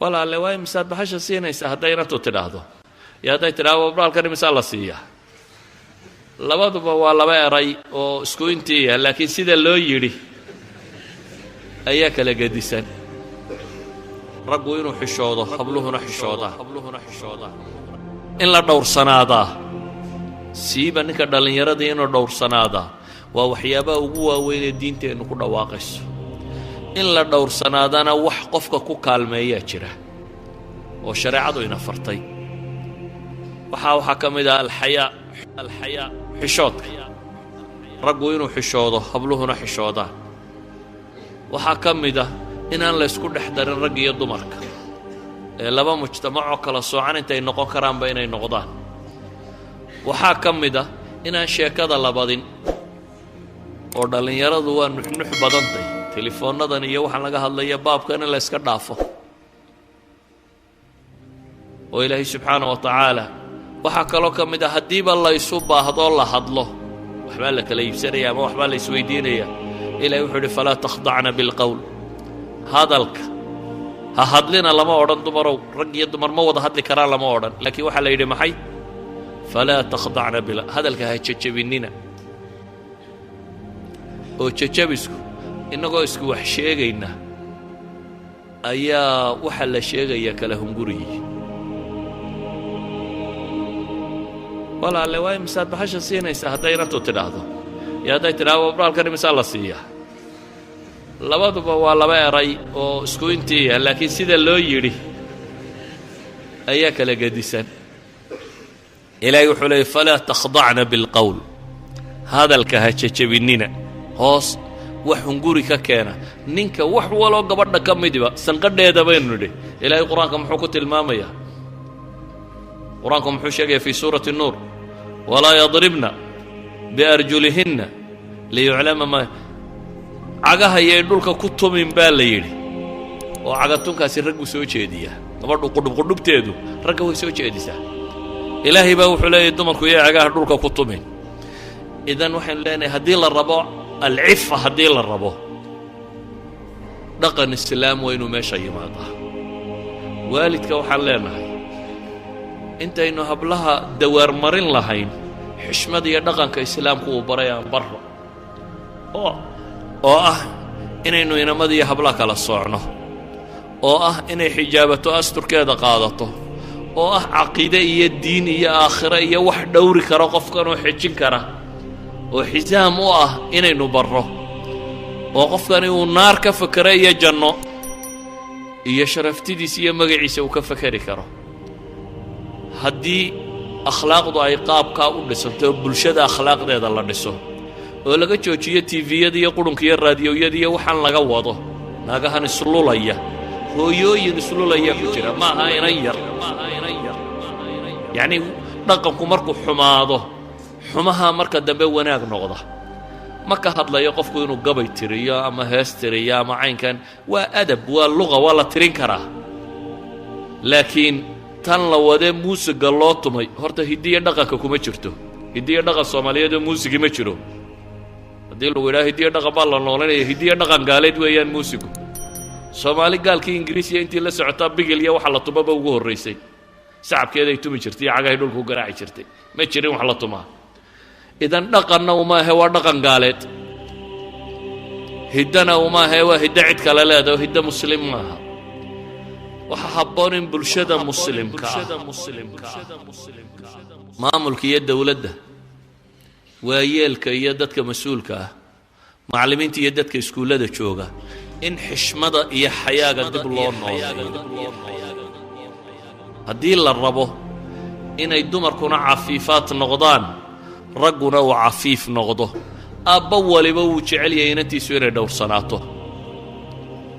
Walaalle, waa imisaad bahasha siinaysaa? Hadday inantu tidhaahdo iyo hadday tidhahdo baalkan imisaa la siiyaa, labaduba waa laba eray oo isku intiiya, laakiin sida loo yidhi ayaa kala gedisan. Raggu inuu xishoodo, habluhuna xishoodaan, in la dhowrsanaadaa, siiba ninka dhallinyaradii inuu dhowrsanaadaa, waa waxyaabaha ugu waaweyn ee diinteennu ku dhawaaqayso. In la dhowrsanaadana wax qofka ku kaalmeeyaa jira oo shareecadu ina fartay. Waxaa ka mid ah alxayaa, alxayaa, xishoodka. Raggu inuu xishoodo, habluhuna xishoodaan. Waxaa ka mid ah inaan la ysku dhex darin rag iyo dumarka, ee laba mujtamacoo kala soocan intay noqon karaanba inay noqdaan. Waxaa ka mid ah inaan sheekada la badin, oo dhallinyaradu waa nuxnux badantay. Telefoonnadan iyo waxaan laga hadlaya baabkan in la yska dhaafo. Oo Ilaahay subxaana wa tacaala, waxaa kaloo ka mid ah haddiiba la ysu baahdoo la hadlo, waxbaa la kala iibsanaya ama waxbaa la isweydiinaya, Ilahay wuxuu uhi: "Falaa takhdacna bilqowl." Hadalka ha hadlina lama odhan dumarow. Rag iyo dumar ma wada hadli karaan lama odhan, laakiin waxaa la yidhi maxay? Falaa takhdacna bil hadalka ha jejebinina. Oo jejebisku, innagoo isku wax sheegayna ayaa waxaa la sheegayaa kala hunguriyey. Walaalle, waa imisaad bahasha siinaysaa? Hadday inantu tidhaahdo iyo hadday tidhahdo baalkan imisaa la siiyaa, labaduba waa laba eray oo isku intiiya, laakiin sida loo yidhi ayaa kala gedisan. Ilaahay wuxuu leeyay: "Falaa takhdacna bilqowl." Hadalka ha jejebinina, hoos wax hunguri ka keena ninka, wax waloo gabadha ka midiba sanqadheeda baynu nidhi. Ilaahay Qur-aanka muxuu ku tilmaamayaa? Qur-aanku muxuu sheegaya fii suurati Nuur? "Walaa yadribna biarjulihinna liyuclama maa." Cagahayay dhulka ku tumin baa la yidhi, oo cagatunkaasi raggu soo jeediyaa. Gabadhu qudhubqudhubteedu ragga way soo jeedisaa. Ilaahay baa wuxuu leeyahy dumarku yay cagaha dhulka ku tumin. Idan waxaynu leenahay, haddii la rabo alcifa, haddii la rabo dhaqan islaam, waa inuu meesha yimaadaa. Waalidka waxaan leenahay, intaynu hablaha dawaarmarin lahayn, xishmada iyo dhaqanka islaamku uu baray aan barro, oo ah inaynu inamada iyo hablaha kala soocno, oo ah inay xijaabato, asturkeeda qaadato, oo ah caqiide iyo diin iyo aakhiro iyo wax dhowri kara qofkan oo xejin kara oo xisaam u ah inaynu barro, oo qofkani uu naar ka fekero iyo janno iyo sharaftidiisa iyo magaciisa uu ka fekeri karo. Haddii akhlaaqdu ay qaabkaa u dhisanto oo bulshada akhlaaqdeeda la dhiso, oo laga joojiyo TV-yada iyo qurunka iyo raadiyoyada iyo waxaan laga wado, naagahan islulaya, hooyooyin islulaya ku jira, ma aha inan yar. Yacnii dhaqanku markuu xumaado, xumaha marka dambe wanaag noqda. Ma ka hadlayo qofku inuu gabay tiriyo ama hees tiriyo ama caynkan, waa adab, waa luqa, waa la tirin karaa. Laakiin tan la wadee muusiga loo tumay, horta hiddiyo dhaqanka kuma jirto. Hiddiyo dhaqan Soomaaliyeed oo muusigi ma jiro. Haddii lagu yidhaha hiddiyo dhaqan baa la noolanaya, hiddiyo dhaqan gaaleed weeyaan muusigu. Soomaali gaalkii Ingiriisiya intii la socotaa bigil iyo waxa la tumaba ugu horraysay, sacabkeeday tumi jirtay iyo cagahay dhulku garaaci jirtay. Ma jirin wax la tumaa. Idan dhaqanna uma ahe, waa dhaqan gaaleed. Hiddana uma ahe, waa hiddo cid kale leedaho, hiddo muslim maaha. Waxaa habboon in bulshada muslimka ah, maamulka iyo dowladda, waayeelka iyo dadka mas-uulka ah, macallimiinta iyo dadka iskuullada jooga, in xishmada iyo xayaaga dib loo nooleeyo. Haddii la rabo inay dumarkuna cafiifaad noqdaan, ragguna uu cafiif noqdo, aabba waliba wuu jecel yahay inantiisu inay dhowrsanaato.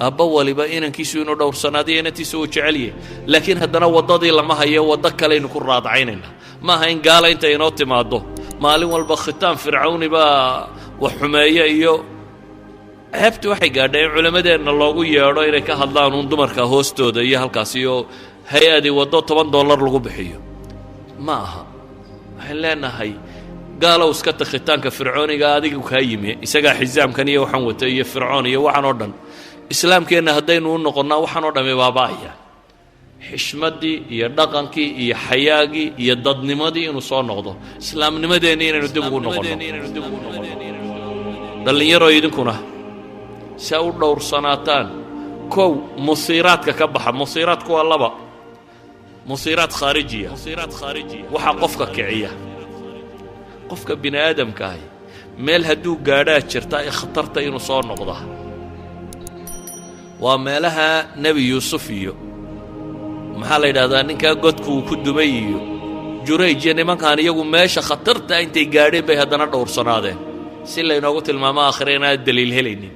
Aabba waliba inankiisu inuu dhowrsanaadiyo inantiisu uu jecel yahay, laakiin haddana waddadii lama hayo, waddo kalaynu ku raadcaynayna. Maaha in gaala inta inoo timaaddo maalin walba khitaan fircawni baa wax xumeeye. Iyo ceebti waxay gaadhay in culammadeenna loogu yeedho inay ka hadlaan uun dumarka hoostooda iyo halkaas iyo hay-adii waddo $10 lagu bixiyo. Ma aha. Waxaan leenahay, gaalow, iska ta khitaanka fircooniga adigu kaa yimi, isagaa xisaamkan iyo waxaan wata iyo fircoon iyo waxaan oo dhan. Islaamkeenna haddaynu u noqonnaa, waxaan oo dhami baaba'aya. Xishmaddii iyo dhaqankii iyo xayaagii iyo dadnimadii inuu soo noqdo, islaamnimadeennii inaynu dib ugu noqonno. Dhallinyaro, idinkuna si a u dhowrsanaataan, kow, musiiraadka ka baxa. Musiiraadku waa laba: musiiraad khaarijiya, waxaa qofka kiciya. Qofka bini aadamka ahi meel hadduu gaadhaa jirta ay khatarta inuu soo noqda, waa meelaha Nebi Yuusuf iyo, maxaa la yidhahdaa, ninkaa godku uu ku dumay iyo Jurayj iyo nimankan, iyagu meesha khatarta intay gaadheen bay haddana dhowrsanaadeen, si laynoogu tilmaamo aakhire inaad daliil helaynin.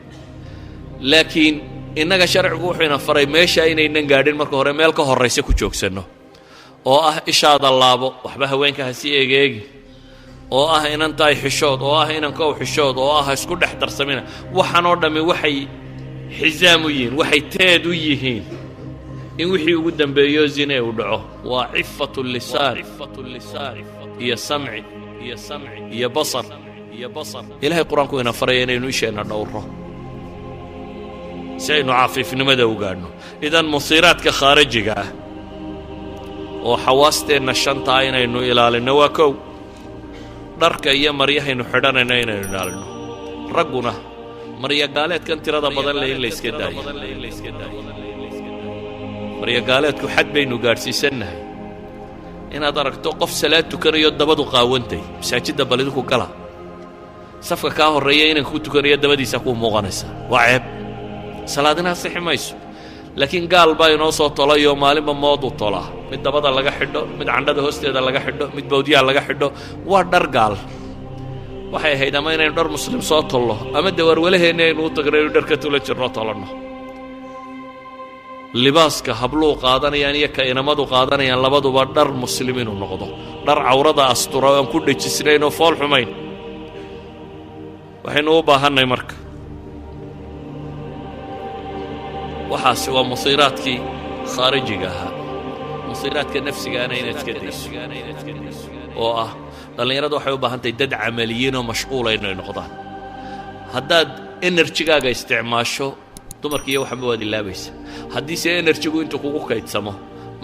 Laakiin innaga sharcigu wuxuu ina faray meesha inaynan gaadhin, marka hore meel ka horraysa ku joogsanno, oo ah ishaada laabo, waxba haweenka ha si eegeegi, oo ah inantaay xishood, oo ah inankow xishood, oo ah ha isku dhex darsamina. Waxaan oo dhammi waxay xisaam u yihiin, waxay teed u yihiin in wixii ugu dambeeyo zine uu dhaco. Waa cifatu lisaan iyo samci iyo basar. Ilahay Qur-aanku ina faraya inaynu isheenna dhowro si aynu cafiifnimada u gaadhno. Idan musiiraadka khaarijiga ah oo xawaasteenna shantaa inaynu ilaalinno waa kow. Dharka iyo maryahaynu xidhanayno inaynu ilaalinno. Ragguna marya gaaleedkan tirada badan le in la yska daayo. Marya gaaleedku xad baynu gaadhsiisannahay inaad aragto qof salaad tukanayo dabadu qaawantay. Masaajidda bal idinku gala, safka kaa horreeya inanka ku tukanayo dabadiisa kuu muuqanaysa, waa ceeb, salaadina asixi mayso. Laakiin gaal baa inoo soo tolayoo maalinba moodu tolaa, mid dabada laga xidho, mid candhada hoosteeda laga xidho, mid bawdyaha laga xidho. Waa dhar gaal. Waxay ahayd ama inaynu dhar muslim soo tollo, ama dawaarwalaheenna aynu u tagno aynu dhar ka tula jirno, tolanno. Libaaska habluhu qaadanayaan iyo ka inamadu qaadanayaan labaduba dhar muslim inuu noqdo, dhar cawrada astura oo aan ku dhejisnayn oo fool xumayn. Waxaynu u baahannay marka waxaasi waa musiiraadkii khaarijiga ahaa. Musiiraadka nafsigaana inaad iska dayso, oo ah dhallinyaradu waxay u baahan tahay dad camaliyiin oo mashquula inay noqdaan. Haddaad enerjigaaga isticmaasho, dumarka iyo waxanba waad ilaabaysa. Haddiise enerjigu intuu kugu kaydsamo,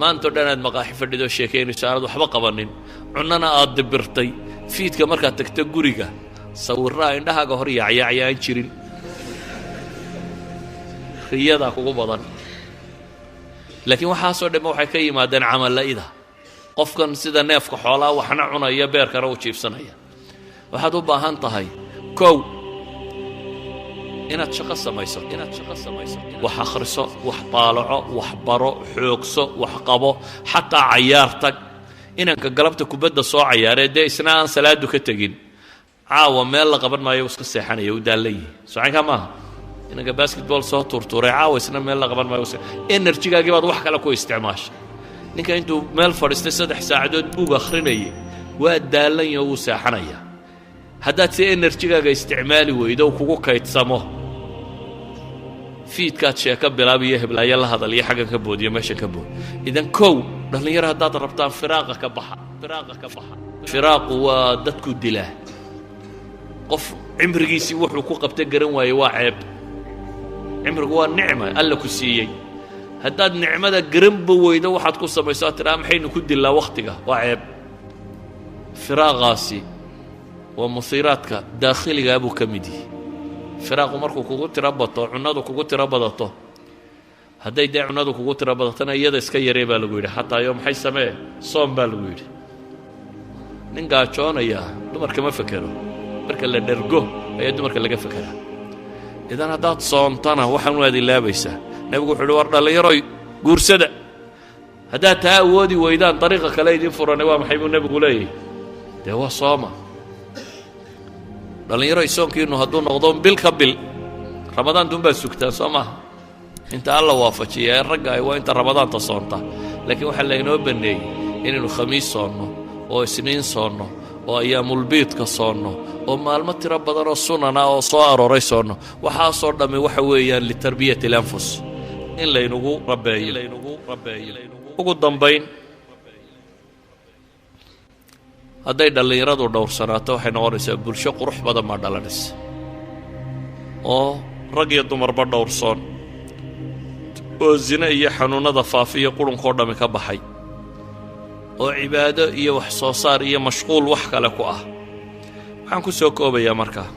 maantao dhan aad maqaaxi fadhidoo sheekaynayso, aanad waxba qabanin, cunnana aad dibirtay, fiidka markaad tagto guriga sawirraa indhahaaga hor yaacyaacya aan jirin, riyadaa kugu badan. Laakiin waxaasoo dhamma waxay ka yimaadeen camalla'ida qofkan sida neefka xoolaa waxna cunaya, beerkana u jiibsanaya. Waxaad u baahan tahay, kow, inaad shaqo samayso, inaad shaqo samayso, wax akhriso, wax taalaco, wax baro, xoogso, wax qabo, xataa cayaar tag. Inanka galabta kubadda soo cayaaree dee isna aan salaadu ka tegin, caawa meel la qaban maayo, iska seexanaya, u daallan yihi. Socankaa maaha. Inanka basketball soo tuurtuuray caawa isna meel la qaban maayo. Enerjigaagii baad wax kale ku isticmaasha. Ninka intuu meel fadhiistay 3 saacadood buug akhrinayay waa daallan yaho, wuu seexanaya. Haddaad si enerjigaaga isticmaali weydo, kugu kaydsamo, fiidkaad sheeko bilaab iyo heblaayo la hadal iyo xaggan ka bood iyo meeshan ka bood. Idan kow, dhallinyaro, haddaad rabtaan firaaqa ka baxa, firaaqa ka baxa. Firaaqu waa dadku dilaa. Qof cimrigiisii wuxuu ku qabta garan waaye waa ceeb. Cimrigu waa nicma Alla ku siiyey. Haddaad nicmada garanba weydo waxaad ku samayso, aad tidhaha maxaynu ku dillaa wakhtiga, waa ceeb. Firaaqaasi waa musiiraadka daakhiligaa buu ka mid yihi. Firaaqu markuu kugu tiro bato, cunnadu kugu tiro badato, hadday dee cunnadu kugu tiro badatona iyada iska yaree baa lagu yidhi. Xataa yo maxay samee, soom baa lagu yidhi. Nin gaajoonayaa dumarka ma fekero. Marka la dhergo ayaa dumarka laga fekeraa. Idan haddaad soontana waxaan waad ilaabaysaa. Nebigu wuxu uhi, war dhallinyaroy, guursada. Haddaad taa awoodi weydaan, dariiqa kale idiin furanay waa maxay, buu nebigu leeyahy? Dee waa sooma. Dhallinyaroy, soonkiinnu hadduu noqdo bil ka bil, Ramadaantuunbaad sugtaan, soo maaha? Inta Alla waafajiya ee ragga ah waa inta Ramadaanta soonta. Laakiin waxaa laynoo banneeyey inaynu Khamiis soonno oo Isniin soonno oo ayaamulbiidka soonno oo maalmo tiro badan oo sunana oo soo arooray soonno. Waxaasoo dhammi waxa weeyaan litarbiyati alanfus, in laynugu rabeeyo. Ugu dambayn, hadday dhallinyaradu dhowrsanaato, waxay noqonaysaa bulsho qurux badan baa dhalanaysa, oo rag iyo dumarba dhowrsoon. Oo zine iyo xanuunnada faafiya qurunkoo dhammi ka baxay, oo cibaado iyo wax soo saar iyo mashquul wax kale ku ah. Waxaan ku soo koobayaa markaa,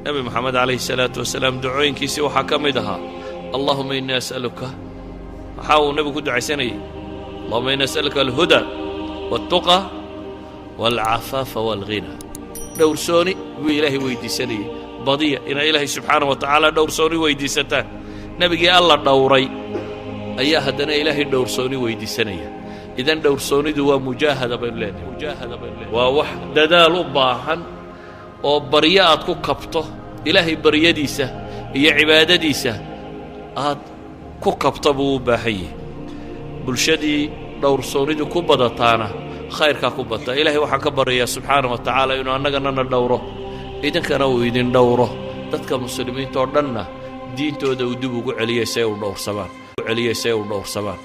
Nebi Moxamed calayhi salaatu wasalaam ducooyinkiisii waxaa ka mid ahaa "اللهم إني أسألك". Maxaa uu nebigu ku ducaysanayay? "اللهم إني أسألك الهدى والتقى والعفاف والغنى". Dhowrsooni buu Ilaahay weydiisanayay. Badiya inaa Ilaahay subxaana wa tacaala dhowrsooni weydiisataan. Nebigii Alla dhowray ayaa haddana Ilaahay dhowrsooni weydiisanaya. Idan dhowrsoonidu waa mujaahada baynu leenahay, mujaahada baynu leenahay. Waa wax dadaal u baahan oo baryo aad ku kabto, Ilaahay baryadiisa iyo cibaadadiisa aad ku kabto buu u baahan yahay. Bulshadii dhowrsoonidu ku badataana khayrkaa ku bataa. Ilaahay waxaan ka baryayaa subxaana wa tacaala inuu annagana na dhowro, idinkana uu idin dhowro, dadka muslimiinta oo dhanna diintooda uu dib ugu celiyay say u dhowrsamaan, celiyay say u dhowrsamaan.